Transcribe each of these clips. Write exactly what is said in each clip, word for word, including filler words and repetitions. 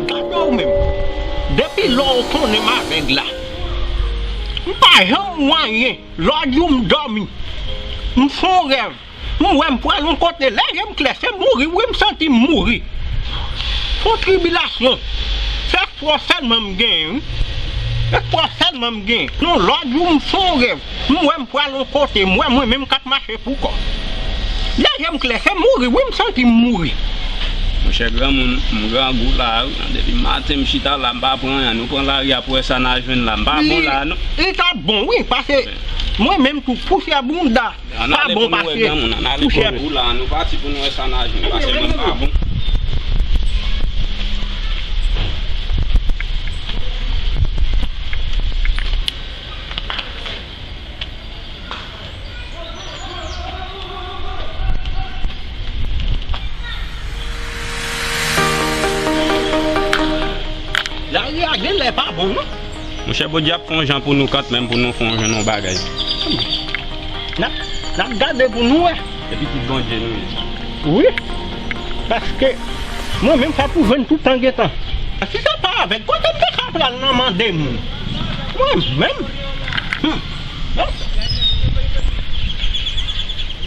Gade w menm. Depi lè w konnen m avèg la, m pa janm wè anyen. Lòt jou m dòmi, m fè yon rèv. M wè m pral yon kote, lè je m klè, se mouri, wi, m santi m mouri. Fon tribilasyon. Se espwa sèlman m genyen, wi. Espwa sèlman m genyen. Non, lòt jou m fè yon rèv. M wè m pral yon kote, m wè mwen menm k ap mache pou kò. Lè je m klè, se mouri, wi, m santi m mouri. Monchè granmoun, m grangou la, wi. Depi maten m chita la, m pa pran anyen. Nou pran lari a pou wè sa n a jwenn la. M pa bon la, non. Li t ap bon, wi, paske mwen menm tou, pousyè bounda. Ann ale pou nou wè granmoun, ann ale pou nou. Ou la, nou pati pou nou wè sa n a jwenn, paske mwen pa bon. Lari a genlè pa bon, non. Monchè, Bondye ap fè yon jan pou nou kantmenm, pou nou fè yon jan nan yon bagay. N ap, n ap gade pou nou wè. Se pitit Bondye nou ye. Wi. Paske mwen menm, sa pou jwenn tout tan gen tan. Si se pa avèk, kote m te ka pral nan mande moun? Mwen menm. Hmm.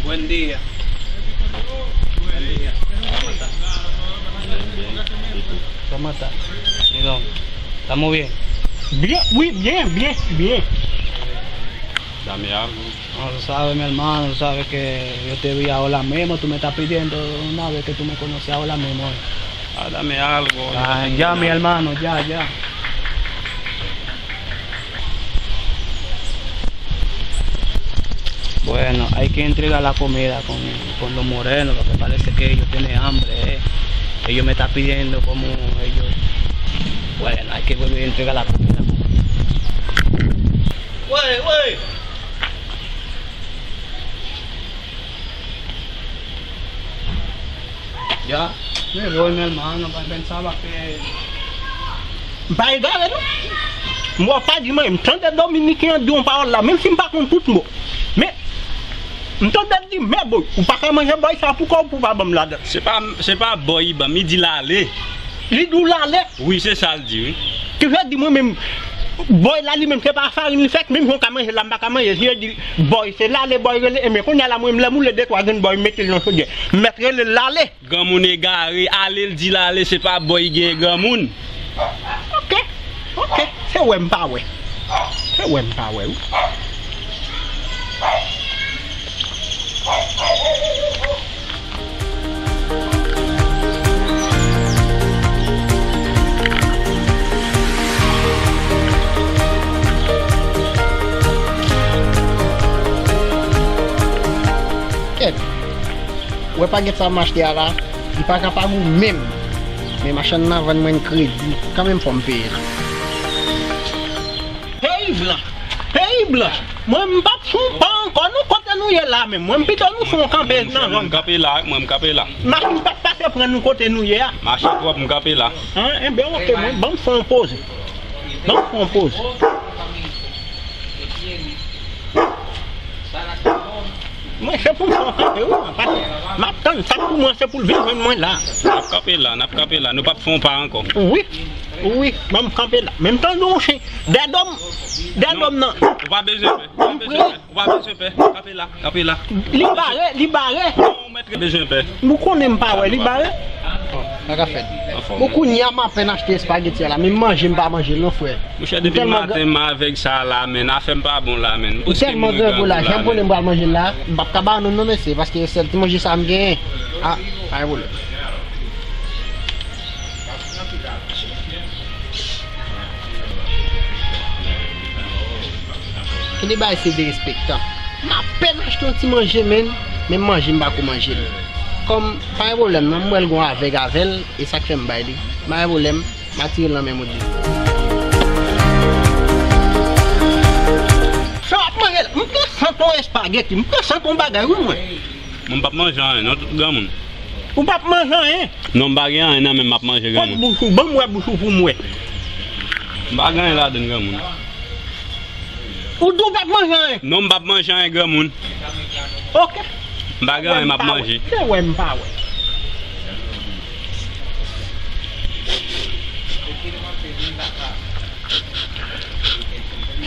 Buen día. Buen día. ¿Cómo está? Digamos, ¿estamos bien? Bien, wi, bien, bien, bien. Dame algo. No, tú sabes, mi hermano, tú sabes que yo te vi ahora mismo, tú me estás pidiendo una vez que tú me conoces ahora mismo, eh. Ah, dame algo. Ah, ya, mi hermano, ya, ya. Bueno, hay que entregar la comida con, con los morenos, porque parece que ellos tienen hambre, eh. Ellos me están pidiendo como ellos. Bueno, hay que volver a entregar la comida. Wey, wey! Ya, me voy, mi hermano, pa pensaba que. M pa egare, non. M wè w pa di m anyen. M tande Dominiken an di yon pawòl la, menm si m pa konn tout mo. Men, m tande l di, men boy, ou pa ka manje bòy sa pou kò w pou w pa ban m ladan. Se pa, se pa bòy li ban m, li di l ale. Li di w l ale? Wi, se sa l di, wi. Ki vle di mwen menm, bòy la li menm, se pa farin li fèt, menm jan w ka manje la, m pa ka manje. Si yo di bòy, se lale bòy rele, enben kounye a la mwen menm lè m woule de twa grenn bòy, m mete l nan chodyè. M mèt rele l lale. Granmoun egare, ale l di l ale, se pa bòy genyen granmoun. Ok, ok, se wè m pa wè. Se wè m pa wè, wi. Kèt. Ou wè pagèt sa m achte a la, li pa ka pa gou menm. Men machann nan vann mwen kredi, kanmenm fò m peye l. Peyi blan! Peyi blan! Mwen, m p ap fè yon pa ankò, non, kote nou ye la menm. Mwen, m pito nou fè yon kanpe nan zòn. Mwen, m kanpe la, mwen, m kanpe la. Machin p ap pase pran nou kote nou ye a. Mache twòp, m kanpe la. An, enben, ok, mwen, ban m fè yon poze. Ban m fè yon poze. Mwen, se pou m fè yon kanpe, wi, paske m ap tann sa pou mwen, se pou l vin jwenn mwen la. N ap kanpe la, n ap kanpe la. Nou p ap fè yon pa ankò. Wi, wi, ban m kanpe la. Menm tan nou chen, dèdòm, dèdòm nan. Ou pa bezwen pè, ou pa bezwen pè, ou pa bezwen pè. Kanpe la, kanpe la. Li bare, li bare. Non, ou mèt bezwen pè. Ou konnen m pa wè, li bare. Pa ka fèt. Bon, kounye a m apèn achte espageti a la, men manje m pa manje l non, frè. Monchè, depi maten m avèg sa la, men afè m pa bon la, men. M tèlman grangou la, jan m konnen m pral manje l la, m p ap ka ba nou non, mesye, paske sèl ti manje sa m genyen. Ah, pa gen pwoblèm. Ki de bagay se derespektan. M apèn achte yon ti manje, men, men manje m pa ko manje l. Kòm, pa gen pwoblèm non, m wè l gon avèg avè l, e sa k fè m bay li. Pa gen pwoblèm, m a tire l nan men Bondye. Sa w ap manje la? M te santi yon espageti, m te santi yon bagay, wi, mwen. Mwen, m p ap manje anyen, non, tout granmoun. Ou p ap manje anyen? Non, m pa gen anyen nan men m, m ap manje granmoun. Kot bouch ou? Ban m wè bouch ou pou m wè. M pa gen anyen ladann granmoun. Ou di w p ap manje anyen? Non, m p ap manje anyen granmoun. Ok. M pa gen anyen m ap manje. Se wè m pa wè.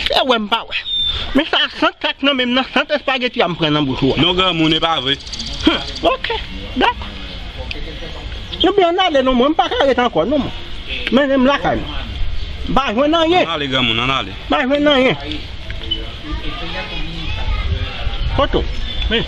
Se wè m pa wè. Men sa sant tèt nan menm nan, sant espageti a m pran nan bouch ou a. Non, granmoun, e pa vre. Hum, ok, dakò. Ebyen, ann ale non, mwen, m pa ka ret ankò non, mwen. Mennen m lakay mwen. M pa jwenn anyen. Ann ale, granmoun, ann ale. M pa jwenn anyen. Kote w? Men.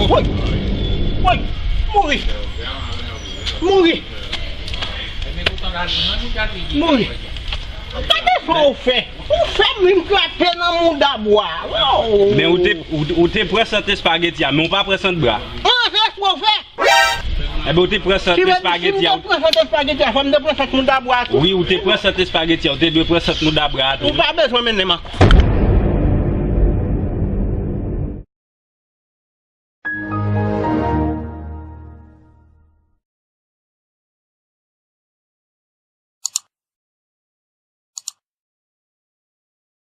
Woy! Woy! Mouri! Mouri! Mouri! Gade sa w fè! Ou fè m vin krape nan mouda bwa! Wow! Men ou te, ou, ou te pran sant espageti a, men ou pa pran sant bra. An, se sa w fè! Enben, ou te pran sant espageti a. Si m te pran sant espageti a, fò m te pran sant mouda bwa tou. Wi, ou te pran sant espageti a, ou te dwe pran sant mouda bra a tou. Ou pa bezwen mennen m ankò.